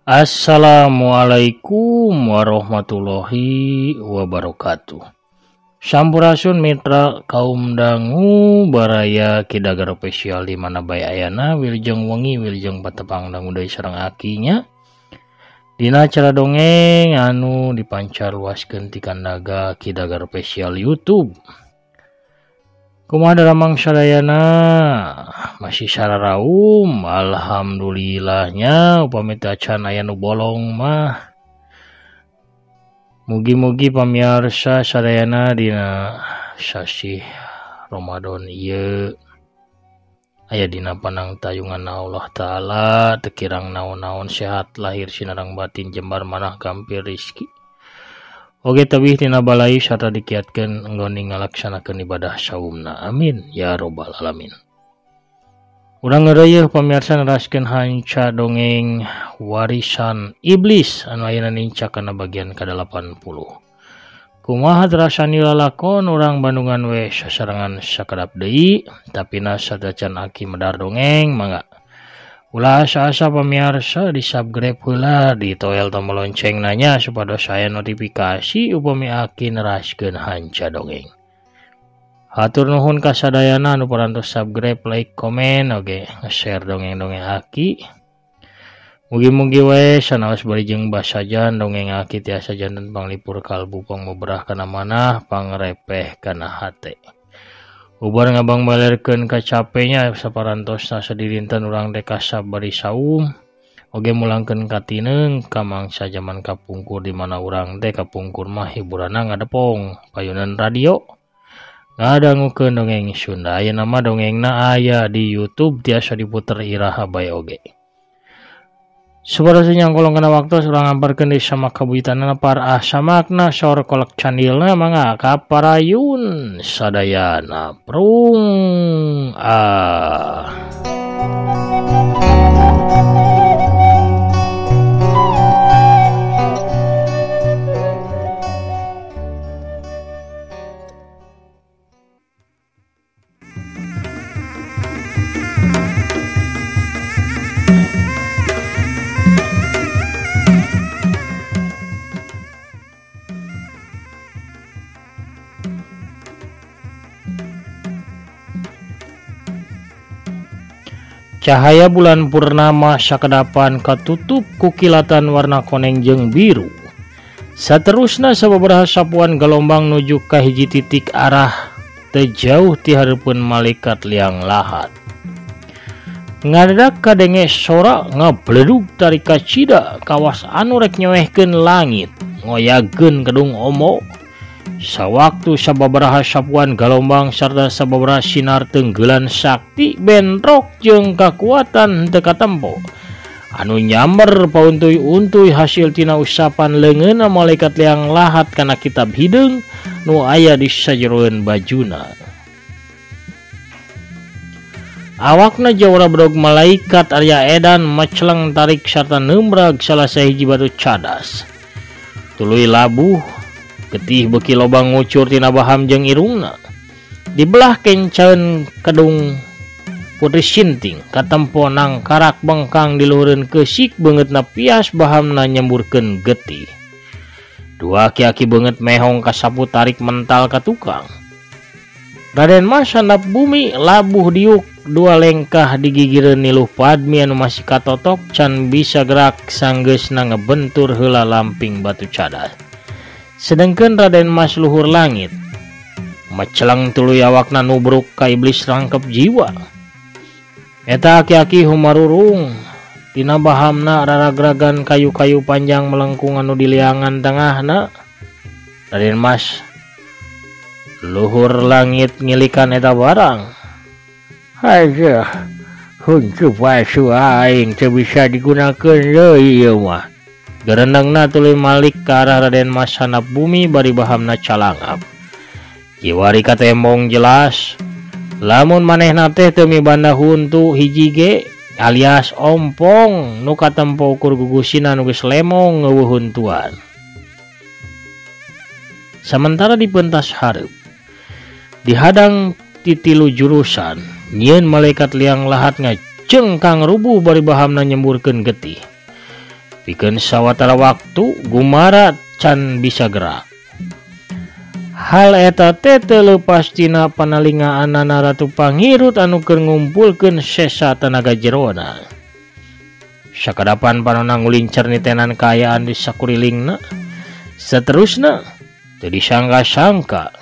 Assalamualaikum warahmatullahi wabarakatuh. Sampurasun mitra kaum dangu baraya Kidagar Official di mana bae ayana wilujeng wengi wilujeng patepang dangu deui sareng akinya. Dina acara dongeng anu dipancar luaskeun ti kandaga Kidagar Official YouTube. Kumaha daramang sadayana masih sararaum, alhamdulillahnya upami teu acan aya nu bolong mah. Mugi-mugi pamiarsa sadayana dina sasih Ramadan ieu aya dina panangtayungan Allah Ta'ala, teu kirang naon-naon, sehat lahir sinareng batin, jembar manah gampil rizki. Oge tebih tina balai sarta dikiatkeun enggoning ngalaksanakeun ibadah saumna. Amin ya robbal alamin. Urang ngeureuy pamirsa neraskeun hanca dongeng Warisan Iblis anu ayeuna nincak kana bagian ka-80. Kumaha terasani lalakon urang Bandungan we sasarengan sakedap deui, tapi na satacan aki medar dongeng mangga. Ulah asa-asa pemirsa di subscribe heula, di toel tombol lonceng nanya supados aya notifikasi upami aki neraskeun hanca dongeng. Hatur nuhun ka sadayana anu parantos subscribe, like, komen, oge nge-share dongeng-dongeng aki. Mugi-mugi we sanaos bari jeung basajan dongeng aki tiasa janten panglipur kalbu, pangmuberah kana manah, pangrepeh kana hate. Ubar ngabang balerkeun kacapenya saparantosna sadidinten urang teh kasab bari saum oge mulangkeun katineung ka mangsa jaman kapungkur di mana urang teh kapungkur mah hiburanna ngadepong payunan radio ngadangukeun dongeng Sunda. Ayeuna mah dongengna aya di YouTube tiasa diputer iraha bae oge. Supados nyangkolong kana waktu urang ngamparkeun deui sama kabuitanana par samakna saur kolak candilna mangga kaparayun sadayana prung ah. Cahaya bulan purnama sakedapan katutup ku kilatan warna koneng jeung biru. Saterusna sababaraha sapuan gelombang nuju ka hiji titik arah teu jauh ti hareupeun malaikat liang lahat. Ngadadak kadenge sora ngabledug tarik kacida kawas anu rek nyoehkeun langit, ngoyageun kedung omo. Sawaktu sababaraha sapuan galombang sarta sababaraha sinar tenggelan sakti bentrok jeung kakuatan teu katempo anu nyamber pauntuy-untuy hasil tina usapan leungeunna malaikat liang lahat kana kitab hideung nu aya di sajeroeun bajuna. Awakna jawara bedog malaikat Arya Edan meceleng tarik sarta neumbrag salah sahiji batu cadas tuluy labuh. Getih beki lobang ngucur tina baham jeung irungna. Dibelah kencaeun kedung Putri Sinting katempo nang karak bengkang diluhureun keusik beungeutna pias bahamna nyemburkeun getih. Dua aki-aki beungeut mehong kasapu tarik mental ka tukang. Raden Mas handap bumi labuh diuk dua lengkah digigireun niluh Padmi anu masih katotok can bisa gerak sanggeusna ngebentur heula lamping batu cadas. Sedangkan Raden Mas luhur langit meceleng tuluy awakna nubruk ka iblis rangkep jiwa. Eta aki-aki humarurung tina bahamna raragragan kayu-kayu panjang melengkung anu diliangan tengahna. Raden Mas luhur langit ngilikan eta barang. Haja huncu pasu aing teu bisa digunakeun deui ieu mah. Gerendengna tuluy malik ka arah Raden Mas handap bumi bari bahamna calangap. Kiwari katembong jelas lamun manehna teh teu mibanda huntu hiji ge alias ompong nu katempo ukur gugusina nu geus lemong ngeuweuh huntuan. Sementara di pentas hareup dihadang ti tilu jurusan nyieun malaikat liang lahat ngajengkang rubuh bari bahamna nyemburkeun getih. Pikeun sawatara waktu Gumara can bisa gerak. Hal eta teh teu leupas tina panalingaanana Ratu Pangirut anu keur ngumpulkeun sesa tanaga jerona. Sakadapan panona ngulincer nitenan kaayaan di sakurilingna. Seterusna teu disangka-sangka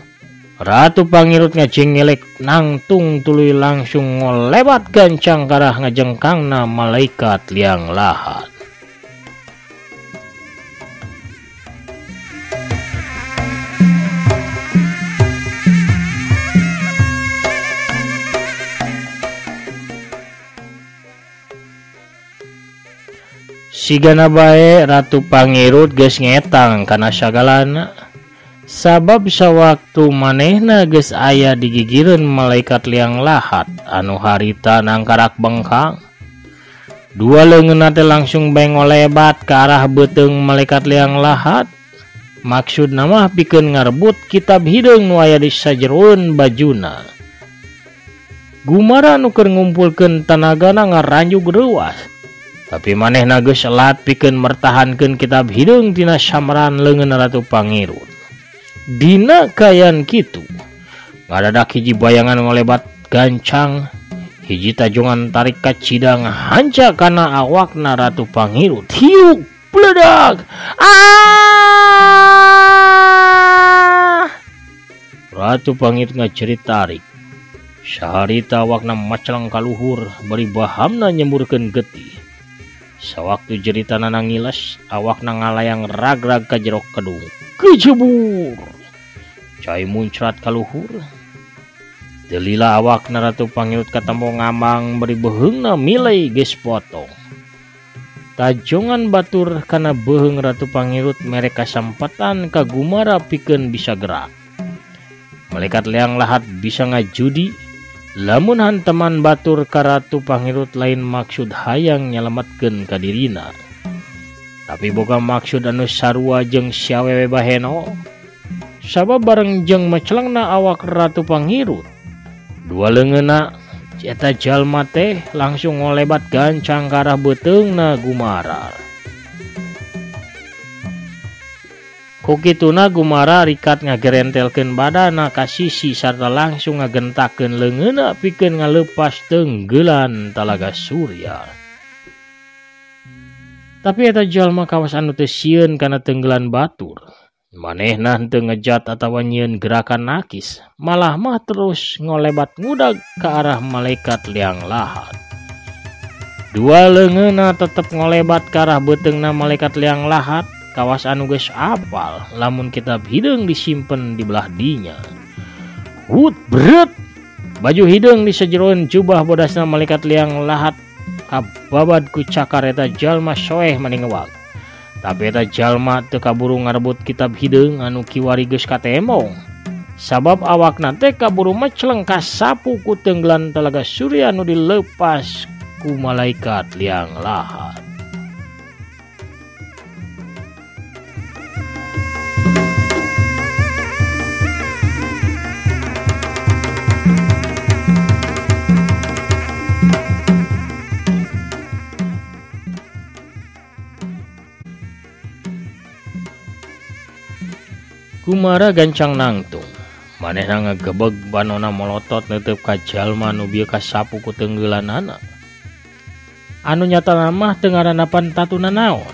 Ratu Pangirut ngajenggelek nangtung tuluy langsung ngolebat gancang karah ngajengkangna malaikat liang lahat. Sigana bae Ratu Pangirut geus ngetang kana sagalana. Sabab sawaktu manehna geus aya digigireun malaikat liang lahat anu harita nangkarak bengkang. Dua leungeunna teh langsung bae ngolebat ka arah beuteung malaikat liang lahat. Maksudna mah pikeun ngarebut kitab hideung nu aya di sajeroeun bajuna. Gumara nu keur ngumpulkeun tanagana ngaranjug reuas. Tapi manehna geus elat pikeun mertahankeun kitab hideung tina samran leungeun Ratu Pangirut. Dina kayan kitu ngadadak hiji bayangan ngolebat gancang, hiji tajongan tarik kacida ngahanca kana awakna Ratu Pangirut. Hiuk bledak. Ah! Ratu Pangirut ngajerit tarik. Saharita awakna maceleng kaluhur bari bahamna nyemburkeun getih. Sawaktu jeritana nangiles, awakna ngalayang rag-rag ka jero kedung. Kejebur. Cai muncrat kaluhur. Delila awakna Ratu Pangirut katempo ngamang bari beuheungna milai geus potong. Tajongan batur kana beuheung Ratu Pangirut mere kasempatan ka Gumara pikeun bisa gerak. Malaikat liang lahat bisa ngajudi. Lamun hanteman batur ka Ratu Pangirut lain maksud hayang nyalametkeun ka dirina. Tapi boga maksud anu sarua jeung si awewe baheno. Sabab bareng jeung mecelengna awak Ratu Pangirut, dua leungeunna eta jalma teh langsung ngolebat gancang ka arah beuteungna Gumara. Ku kituna Gumara rikat ngagerentelkeun badana ka sisi sarta langsung ngagentakeun leungeunna pikeun ngalepas tenggelan Talaga Surya. Tapi eta jalma kawas anu teu sieun kana tenggelan batur. Manehna henteu ngejat atawa nyieun gerakan nakis, malah mah terus ngolebat ngudag ka arah malaikat liang lahat. Dua leungeunna tetep ngolebat ka arah beuteungna malaikat liang lahat. Kawas anu geus apal lamun kitab hideung disimpen di belah dinya. Hut bret. Baju hideung disejeroeun jubah bodasna malaikat liang lahat kababad ku cakar eta jalma soeh maningewag. Tapi eta jalma teu kaburu ngarebut kitab hideung anu kiwari geus katemong. Sabab awakna teh kaburu meceleng kasapu ku tenggelan Talaga Surya anu dileupas ku malaikat liang lahat. Gumara gancang nangtung. Manehna ngagebeg banona molotot neuteub ka jalma nu bieu kasapu ku tenggelanana. Anu nyatana mah teu ngaranapan tatuna naon.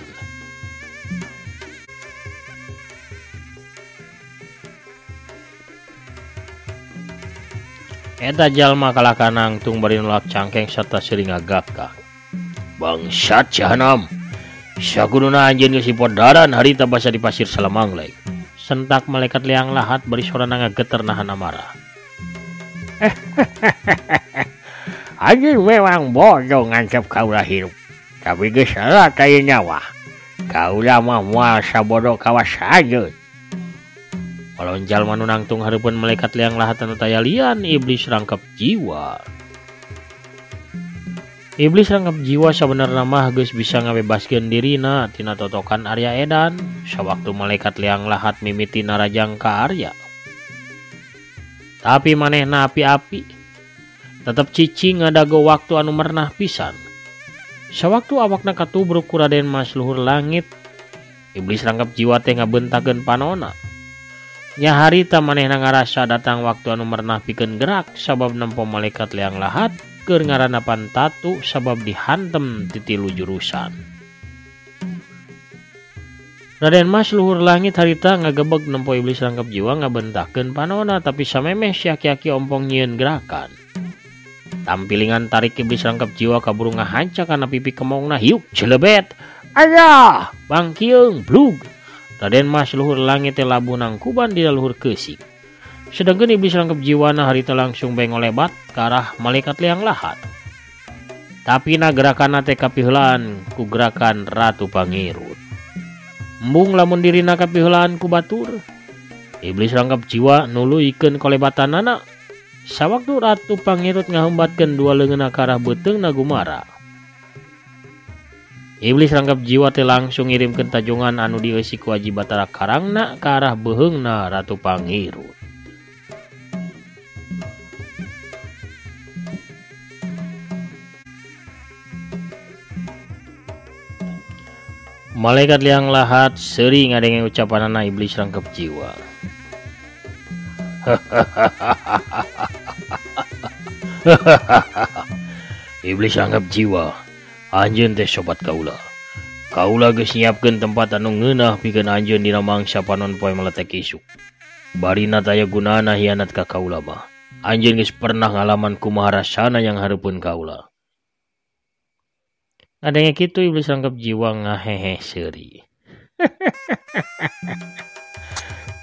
Eta jalma kalah ka nangtung bari nolak cangkeng sarta seuri ngagakak. Bangsat jahanam. Sakuduna anjeun geus dipodaran harita basa di pasir Salamangleng. Sentak malaikat liang lahat bari sorana ngageter nahan amarah. Anjeun memang bodoh ngancep kaula hirup. Tapi geus salah taya nyawa. Kaula mah moal sabodoh kawas anjeun. Walon jalma nu nangtung hareupeun malaikat liang lahat anu taya lian iblis rangkep jiwa. Iblis rangkep jiwa sabenerna mah geus bisa ngabebaskeun dirina tina totokan Arya Edan sawaktu malaikat liang lahat mimiti narajang ka Arya. Tapi manehna api-api tetep cicing ngadago waktu anu mernah pisan. Sawaktu awakna katubruk ku Raden Mas Luhur Langit, iblis rangkap jiwa teh ngabentakeun panona. Nya harita manehna ngarasa datang waktu anu merenah pikeun gerak sabab nempo malaikat liang lahat keur ngaranapan tatu sabab dihantem ti tilu jurusan. Raden Mas Luhur Langit harita ngagebeg nempo iblis rangkap jiwa ngabentakeun panona tapi samemeh si aki-aki ompong nyieun gerakan. Tampilingan tarik iblis rangkap jiwa kaburu ngahanca kana pipi kemongna hiuk jelebet. Ayah, bangkieung blug. Raden Mas Luhur Langit teh labuh nangkuban dina luhur keusik. Sedangkan iblis rangkap jiwana harita langsung bae ngolebat ka arah malaikat liang lahat. Tapi na gerakanna teh kapiheulaan ku gerakan Ratu Pangirut. Embung lamun dirina kapiheulaan ku batur. Iblis rangkap jiwa nuluykeun kolebatanana. Sawaktu Ratu Pangirut ngahembatkeun dua leungeunna ka arah beuteungna Gumara. Iblis rangkap jiwa teh langsung ngirimkeun tajongan anu dieusi ku Aji Batara Karangna ka arah beuheungna Ratu Pangirut. Malaikat liang lahat seuri ngadenge ucapanana iblis rangkap jiwa. Iblis anggap jiwa, anjeun teh sobat kaula. Kaula geus nyiapkeun tempat anu ngeunah pikeun anjeun dina mangsa panon poe meletek isuk. Barina taya gunana hianat ka kaula mah. Anjeun geus pernah ngalaman kumaha rasana yang hareupeun kaula. Ngadenge kitu iblis anggap jiwa ngahehe seuri.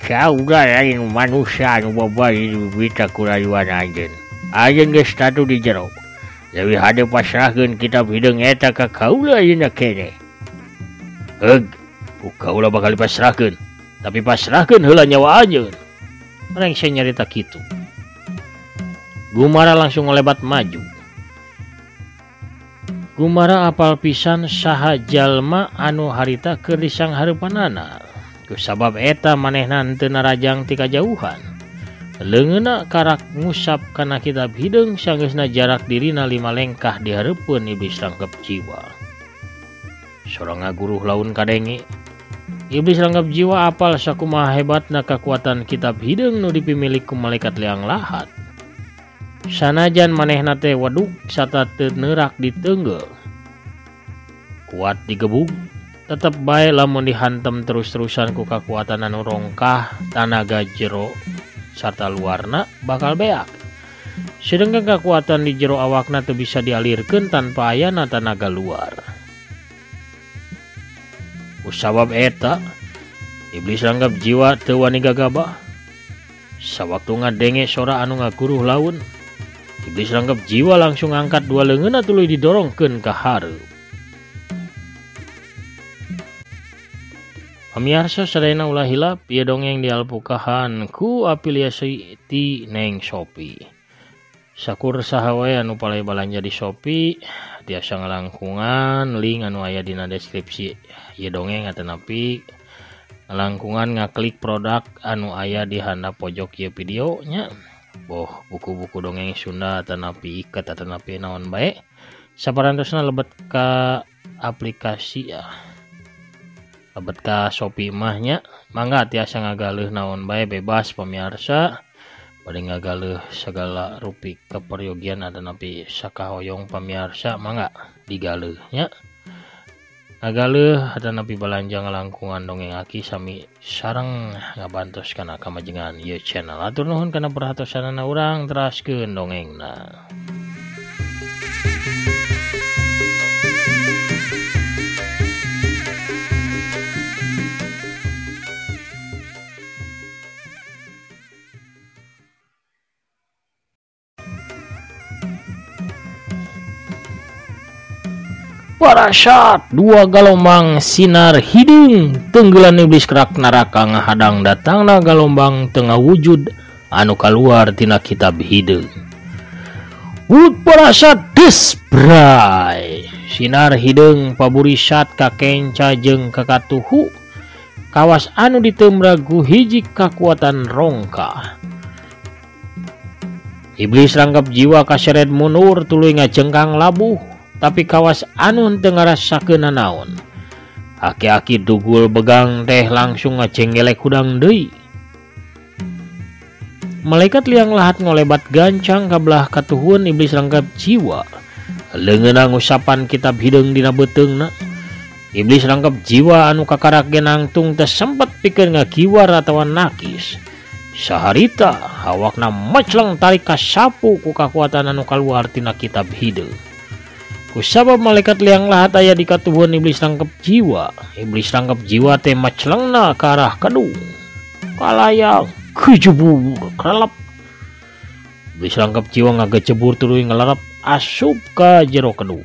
Kaula lain manusia anu babari dibita ku rayuan anjeun. Anjeun geus tatu di jero. Leuwih hade pasrahkeun kitab hideung eta ka kaula ayeuna keneh. Heug, ku kaula bakal dipasrahkeun. Tapi pasrahkeun heula nyawa anjeun. Rengse nyarita kitu. Gumara langsung ngolebat maju. Gumara apal pisan saha jalma anu harita keur disanghareupanana. Kusabab eta manehna henteu narajang ti kajauhan. Leungeunna karak ngusap kana kitab hideung sanggeusna jarak dirina 5 lengkah di hareupeun iblis rangkep jiwa. Sora ngaguruh laun kadenge. Iblis rangkep jiwa apal sakumaha hebatna kakuatan kitab hideung nu dipimilik ku malaikat liang lahat. Sanajan manehna teh waduk sarta teu neurak diteunggeuh. Kuat digebug. Tetep bae lamun dihantem terus-terusan ku kakuatan anu rongkah tanaga jero sarta luarna bakal beak. Sedangkan kekuatan di jero awakna teu bisa dialirkeun tanpa ayana tanaga luar. Kusabab eta, iblis ranggap jiwa teu wani gagabah. Sawaktu ngadenge sora anu ngaguruh laun, iblis ranggap jiwa langsung angkat dua leungeunna tuluy didorongkeun ka hareup. Pamiarsa sadayana ulah hilap ieu dongeng dialpukahan ku afiliasi ti Neng Shopee. Sakur saha wae anu palay balanja di Shopee tiasa ngalangkungan link anu aya dina deskripsi ieu dongeng atanapi ngalangkungan ngaklik produk anu aya di handap pojok ieu video nya. Boh buku-buku dongeng Sunda atanapi iket atanapi naon bae. Saparantosna lebet ka aplikasi ya. Lebet ka Shopee mah nya, mangga tiasa ngagaleuh naon bae bebas pamiarsa. Bade ngagaleuh segala rupi keperyogian atanapi sakahoyong pamiarsa mangga digaleuh nya. Ngagaleuh atanapi balanja ngalangkungan dongeng aki sami sareng ngabantos kana kamajengan ieu channel. Atur nuhun kana perhatosanana urang teraskeun dongengna. Parasat dua galombang sinar hideung tenggelan iblis kerak neraka ngahadang datangna galombang tengah wujud anu kaluar tina kitab hideung. Wud parasat desbray sinar hideung paburisat kakenca jeung kakatuhu kawas anu ditemragu hiji kakuatan rongka. Iblis rangkap jiwa kaseret mundur tuluy ngajengkang labuh. Tapi kawas anu teu ngarasakeun nanaon. Aki-aki dugul begang teh langsung ngajenggelek hudang deui. Malaikat liang lahat ngolebat gancang ka belah katuhun iblis rangkap jiwa. Leungeunna ngusapan kitab hideung dina beuteungna. Iblis rangkap jiwa anu kakarak ge nangtung teu sempet pikeun ngagiwar atawa nakis. Saharita awakna mecleng tarik kasapu ku kakuatan anu kaluar tina kitab hideung. Kusabab malaikat liang lahat aya di katuhun iblis rangkap jiwa. Iblis rangkap jiwa teh meclengna ka arah kedung. Kalayang kejebur kelep. Iblis rangkap jiwa ngagecebur tuluy ngelerep asup ka jero kedung.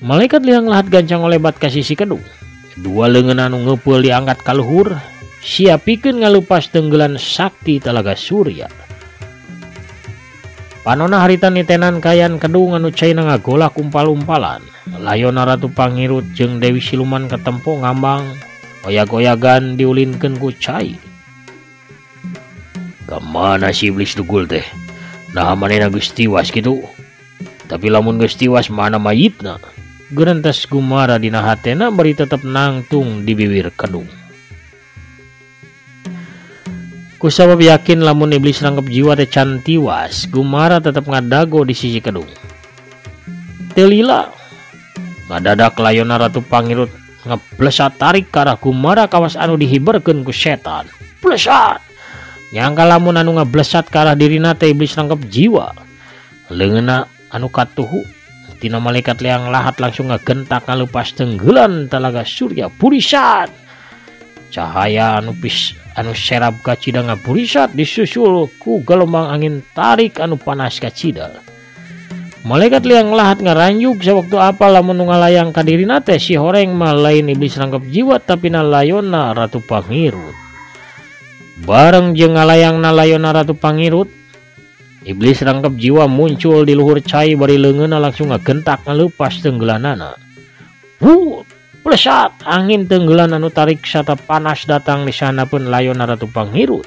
Malaikat liang lahat gancang ngolebat ka sisi kedung. Dua leungeun anu ngeupeul diangkat ka luhur, siapikeun ngalupas tenggelan sakti Talaga Surya. Panona harita nitenan kayan kedung anu caina ngagolak umpal-umpalan. Layona Ratu Pangirut jeung Dewi Siluman katempo ngambang, oyag-oyagan diulinkeun ku cai. Kamana si iblis dugul teh? Nah manehna geus tiwas kitu. Tapi lamun geus tiwas mana mayitna? Geurentes gumara dina hatena bari tetep nangtung di bibir kedung. Kusabab yakin lamun iblis rangkep jiwa teh can tiwas, gumara tetep ngadago di sisi kedung. Teu lila, ngadadak layona Ratu Pangirut ngeblesat tarik ka arah gumara kawas anu dihiberkeun ku setan. Blesat! Nyangka lamun anu ngeblesat ka arah dirina teh iblis rangkep jiwa. Leungeunna anu katuhu tina malaikat liang lahat langsung ngagentak ngalupas tenggelan Talaga Surya burisat. Cahaya anu pis anu serab kacida ngaburisat disusul ku gelombang angin tarik anu panas kacida. Malaikat liang lahat ngaranjuk sewaktu apa lamun nu ngalayang ka dirina teh si horeng mah lain iblis rangkep jiwa tapi na layona Ratu Pangirut. Bareng jeung ngalayangna layona Ratu Pangirut, iblis rangkep jiwa muncul di luhur cai bari leungeunna langsung ngagentak ngaleupas tenggelanana. Wut! Plesat! Angin tenggelan anu tarik sata panas datang di sana pun layona Ratu Pangirut.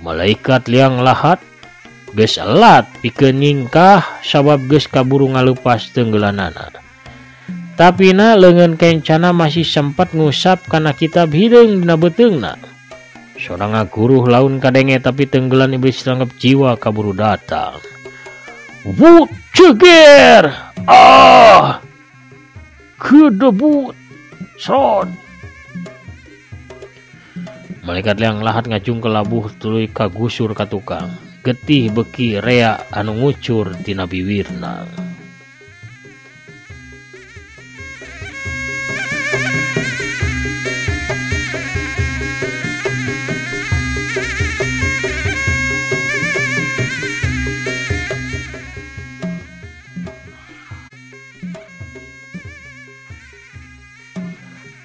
Malaikat liang lahat geus elat pikeun nyingkah sabab geus kaburu ngaleupas tenggelanana. Tapi na leungeun kencana masih sempat ngusap kana kitab hideung dina beuteungna. Sorang ngaguruh laun kadenge tapi tenggelan iblis rangkep jiwa kaburu datang. Wut! Ceger! Ah! Kedebut! Srot! Malaikat liang lahat ngajung ke labuh tuluy kagusur ka tukang. Getih beki rea anu ngucur tina biwirna.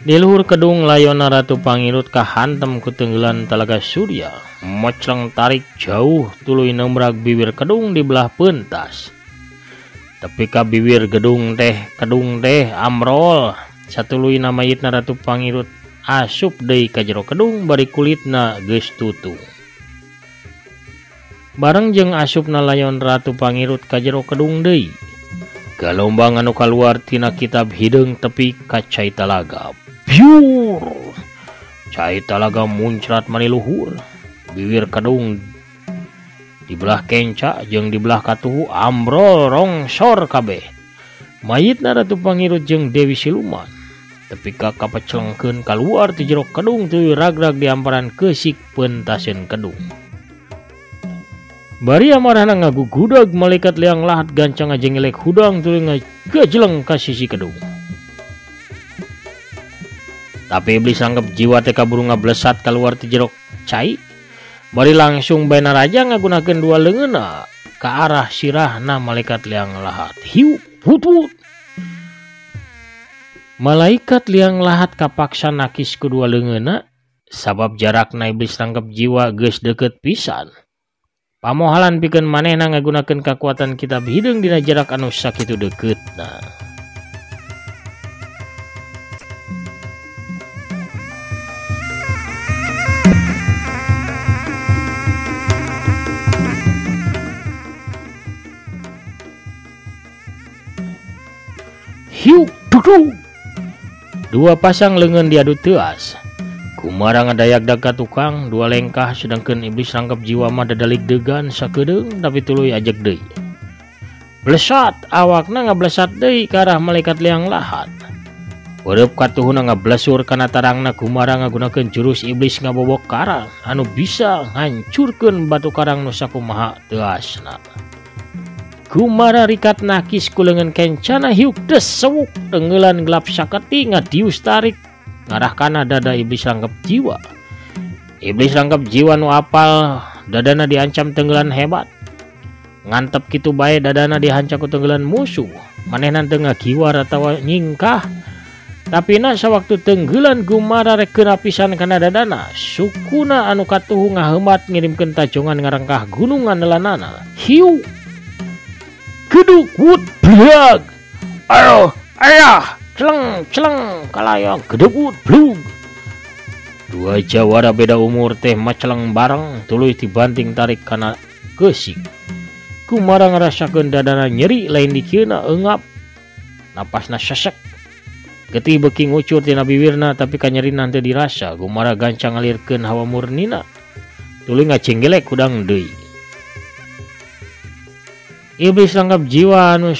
Di luhur kedung layona Ratu Pangirut kahantem ku tenggelan Talaga Surya. Mocleng tarik jauh tuluy nembrag bibir kedung di belah pentas. Tapi ka bibir gedung teh kedung teh amrol. Satuluyna mayitna Ratu Pangirut asup deui ka jero kedung bari kulitna geus tutung. Bareng jeung asupna layon Ratu Pangirut ka jero kedung deui. Galombang anu kaluar tina kitab hideung tepi ka cai talaga. Biur! Cai talaga muncrat maniluhur. Bibir kedung di belah kenca jeung di belah katuhu ambrol rongsor kabeh. Mayitna Ratu Pangirut jeung Dewi Siluman tepi ka kapecelengkeun kaluar ti jero kedung tuluy ragrag di amparan keusik pentaseun kedung. Bari amarahna ngagugudag malaikat liang lahat gancang ngajengelek hudang tuluy ngagejeleng ka sisi kedung. Tapi iblis anggap jiwa teh kaburu ngablesat kaluar ti jero cai. Bari langsung bae naraja ngagunakeun dua leungeunna ka arah sirahna malaikat liang lahat. Hiu putut. Malaikat liang lahat kapaksa nakis ku dua leungeunna sabab jarakna iblis tangkep jiwa geus deukeut pisan. Pamohalan pikeun manehna ngagunakeun kakuatan kitab hideung dina jarak anu sakitu deukeutna. Hiuk duduk. Dua pasang leungeun diadu teuas. Gumara ngadayak-dag ka tukang dua lengkah sedangkan iblis rangkep jiwa mah dadalik degan sakedeung tapi tuluy ajeg deui. Blesat awakna ngablesat deui ka arah malaikat liang lahat. Beureub katuhuna ngablesur kana tarangna Gumara ngagunakeun jurus iblis ngabobok karang anu bisa ngancurkeun batu karang nu sakumaha teuasna. Gumara rikat nakis ku leungeun kencana hiuk des sewuk tenggelan gelap saketi ngadius tarik ngarah kana dada iblis rangkep jiwa. Iblis rangkep jiwa nu apal dadana diancam tenggelan hebat. Ngantep kitu bae dadana dihancam ku tenggelan musuh. Manehna teu ngagiwar atawa nyingkah. Tapi na sawaktu tenggelan Gumara rek keuna pisan kana dadana, sukuna anu katuhu ngaheumat ngirimkeun tajongan ngarangkah gunung andelanana. Hiu. Geduk wut blag. Aduh, ayah, celeng celeng kalayang gedebut blug. Dua jawara beda umur teh maceleng bareng tuluy dibanting tarik kana keusik. Gumara ngarasakeun dadana nyeri lain dikieuna eungap. Napasna sesek. Getih beuki ngucur tina biwirna tapi kanyerina teu dirasa. Gumara gancang ngalirkeun hawa murnina. Tuluy ngacenggelek hudang deui. Iblis rangkep jiwa anu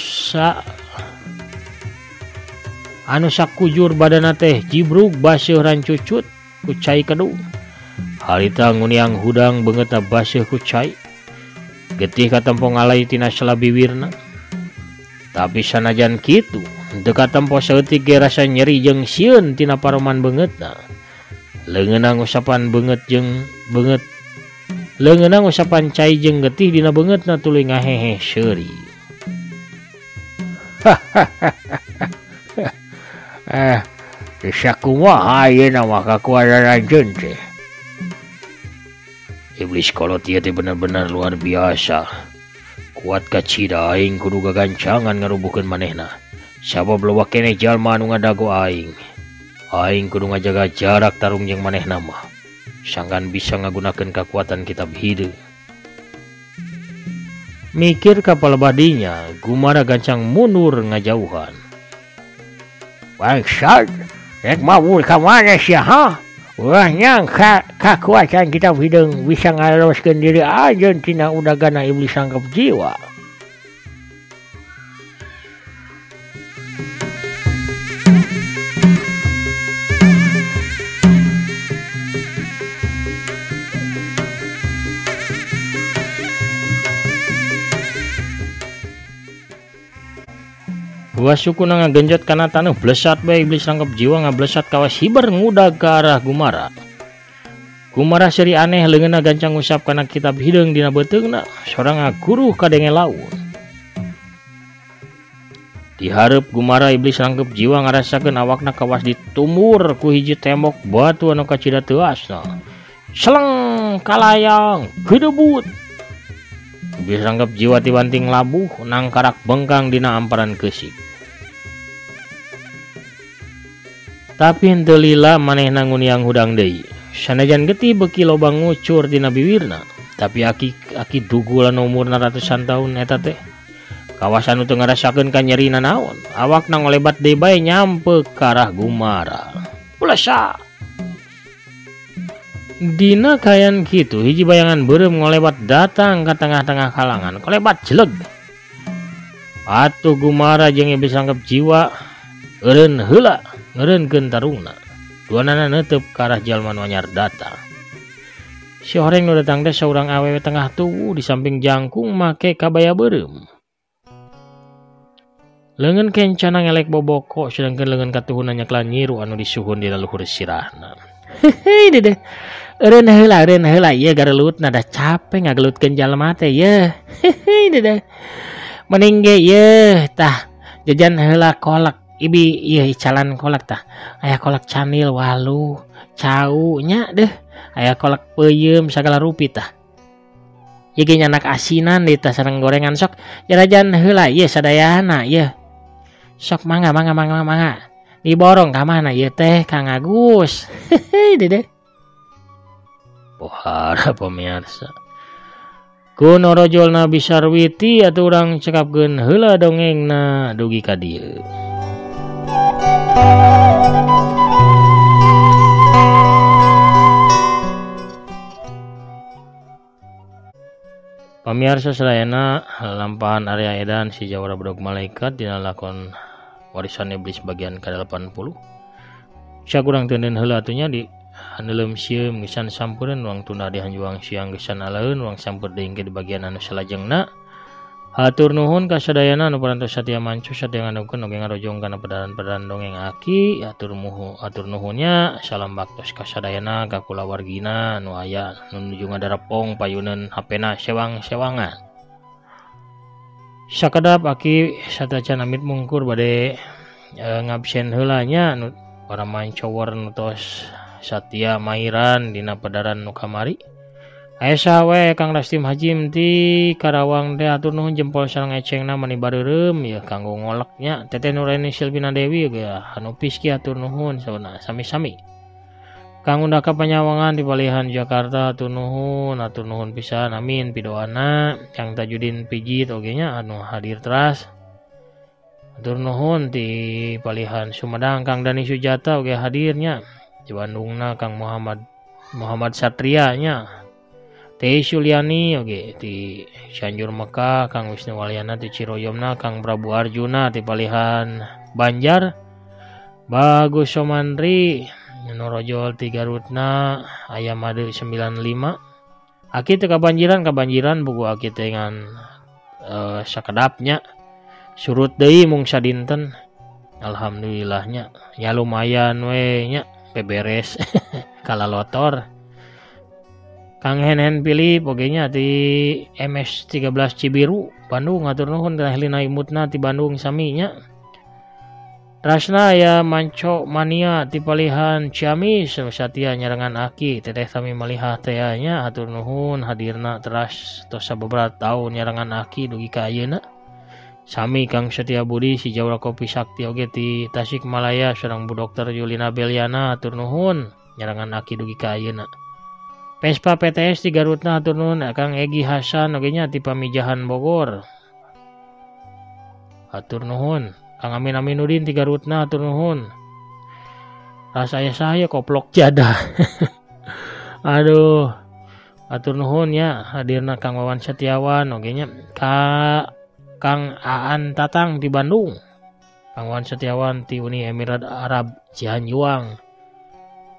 sakujur badana teh jibrug baseuh rancucut ku cai kedu. Harita nguniang hudang beungeutna baseuh ku cai. Getih katempo ngalai tina sela biwirna. Tapi sanajan kitu teu katempo saeutik ge rasa nyeri jeung sieun tina paroman beungeutna. Leungeunna ngusapan beungeut jeung beungeut. Leungeunna ngusapan cai jeung getih dina beungeutna tuluy ngahehe seuri. Sakumaha ayeuna mah kakuatan anjeun teh. Iblis kolot ieu teh bener-bener luar biasa. Kuat kacida aing kudu gagancangan ngarubuhkeun manehna. Sabab loba keneh jalma anu ngadago aing. Aing kudu ngajaga jarak tarung jeung manehna mah. Sangkan bisa ngagunakeun kakuatan kitab hideung. Mikir ka palebadinya, Gumara gancang mundur ngajauhan. Bangsat, rek mabur ka mana sia ha? Ulah nyangka kakuatan kitab hideung bisa ngaloloskeun diri anjeun tina udagana iblis rangkep jiwa. Dua suku ngagenjot kana taneuh blesat bae iblis rangkep jiwa ngablesat kawas hiber ngudag ka arah Gumara. Gumara seuri aneh leungeunna gancang ngusap kana kitab hideung dina beuteungna, sorang ngaguruh kadenge laun. Dihareup Gumara iblis rangkep jiwa ngarasakeun awakna kawas ditumbur ku hiji tembok batu anu kacida teuasna. Celeng kalayang gedebut. Iblis rangkep jiwa tibanting labuh nangkarak bengkang dina amparan keusik. Tapi henteu lila manehna nguniang hudang deui. Sanajan getih beuki loba ngucur tina biwirna, tapi aki dugul anu umurna ratusan tahun eta teh kawasan nu teu ngarasakeun kanyerina naon. Awakna ngolebat deui bae nyampe ka arah Gumara. Ulasa. Dina kayan kitu hiji bayangan beureum ngolebat datang ka tengah-tengah kalangan, kolebat jeleg. Atuh Gumara jeung iblis rangkep jiwa eureun heula ngeureunkeun tarungna. Duanana neuteub ka arah jalma nu anyar datang. Si horeng nu datang teh saurang awewe tengah tubuh di samping jangkung make kabaya beureum. Leungeun kencana ngelek boboko sedangkan leungeun katuhuna nyeklan nyiru anu disuhun di laluhur sirahna. Hehe dedeh. Eureun heula ieu garelutna da capek ngagelutkeun jalma teh yeuh. Hehe dedeh. Mending ge yeuh tah jajan heula kolak. Ibi ieu icalan kolak tah. Aya kolak canil walu, cau nya deuh. Aya kolak peuyeum sagala rupi tah. Ieu ge nyanak asinan deui tah sareng gorengan sok. Jarajan heula ieu sadayana ieu. Sok mangga mangga mangga mangga. Diborong ka mana ieu teh Kang Agus. Hehe dedeh. Pohara pemirsa. Ku norojolna Nabi Sarwiti atuh urang cekapkeun heula dongengna dugi ka dieu. Pamiarsa sadayana lampahan Arya Edan si Jawara Bedog Malaikat dina lakon Warisan Iblis bagian ke-80. Sakurang teuneun heula atuh nya di haneuleum sieum geusan sampureun ruang tunda di hanjuang siang geusan alaeun ruang sampur deui di bagian anu salajengna. Hatur nuhun ka sadayana anu parantos satia mancu satia ngadongkeun oge ngarojong kana pedaran-pedaran dongeng aki. Atur nuhunnya salam baktos ka sadayana ka kulawargina anu aya nu nuju ngadarapong payuneun HP-na sewang-sewangan. Sakedap aki satacan amit mungkur bade ngabsen heula nya nu para mancower nu tos satia mairan dina pedaran nu kamari. Aya saha we Kang Rastim Hajim ti Karawang teh atur nuhun jempol sareng ecengna mani bareureum ya kanggo ngoleknya. Teteh Nuraini Silvina Dewi ge anu piski atur nuhun sauna sami-sami. Kang Undaka Panyawangan di Palihan Jakarta atur nuhun pisan amin pidoana. Kang Tajudin Pijit oge nya anu hadir teras. Atur nuhun di Palihan Sumedang Kang Dani Sujata oge hadirnya. Di Bandungna Kang Muhammad Satria nya. Teh Suliani oge di Cianjur Mekah, Kang Wisnu Waliana di Ciroyomna, Kang Prabu Arjuna di Palihan Banjar, Bagus Somandri Nurojol ti Garutna, Ayam Made 95. Aki teu kabanjiran buku aki teh ngan sakedapnya surut deui mung sadinten. Alhamdulillahnya ya lumayan we nya beberes kalalotor. Kang Henen Pilip oge nya di MS13 Cibiru Bandung atur nuhun teh Lina Imutna ti Bandung sami nya. Rasna aya Manco Mania ti Palihan Ciamis satia nyarengan aki teteh sami malihah teh nya atur nuhun hadirna teras tos sababaraha taun nyarengan aki dugi ka ayeuna. Sami Kang Setia Budi si Jawara Kopi Sakti oge ti Tasikmalaya sareng Bu Dokter Yulina Beliana atur nuhun nyarengan aki dugi ka ayeuna. Vespa PTS di Garutna atur nuhun Kang Egi Hasan oge nya ti Pamijahan Bogor. Atur nuhun Kang Amin Aminudin ti Garutna atur nuhun. Rasa saya koplok jadah. Aduh. Atur nuhun ya hadirna Kang Wawan Setiawan oge nya Ka Kang Aan Tatang di Bandung. Kang Wawan Setiawan ti Uni Emirat Arab Cihanjuang.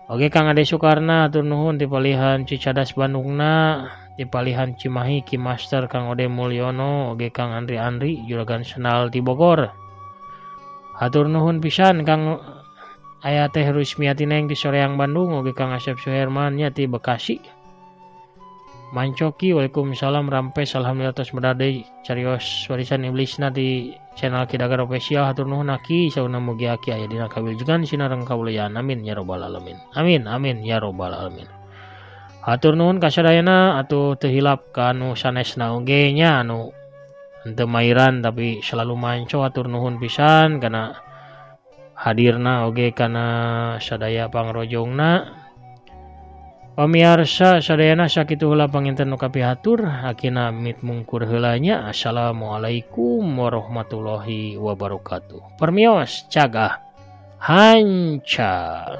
Oke Kang Ade Soekarna atur nuhun ti Palihan Cicadas Bandungna, ti Palihan Cimahi Ki Master Kang Ode Mulyono, oge Kang Andri Andri juragan Senal ti Bogor. Atur nuhun pisan Kang aya Teh Rusmiati Neng di Soreang Bandung, oge Kang Asep Suherman nya ti Bekasi. Mancoki waalaikumsalam rampes alhamdulillah tos berade carios warisan iblisna di channel Kidagar Official hatur nuhun aki sauna mugi aki aya dina kawilujengan sinareng kawulian amin ya robbal alamin. Amin amin ya robbal alamin. Hatur nuhun ka sadayana atuh teu hilap ka anu sanesna oge nya anu henteu mairan tapi selalu manco hatur nuhun pisan kana hadirna oge kana sadaya pangrojongna. Pamiarsa sadayana sakitu heula panginten nu kapihatur akina mit mungkur heula nya. Assalamualaikum warahmatullahi wabarakatuh. Permios cagah hanca.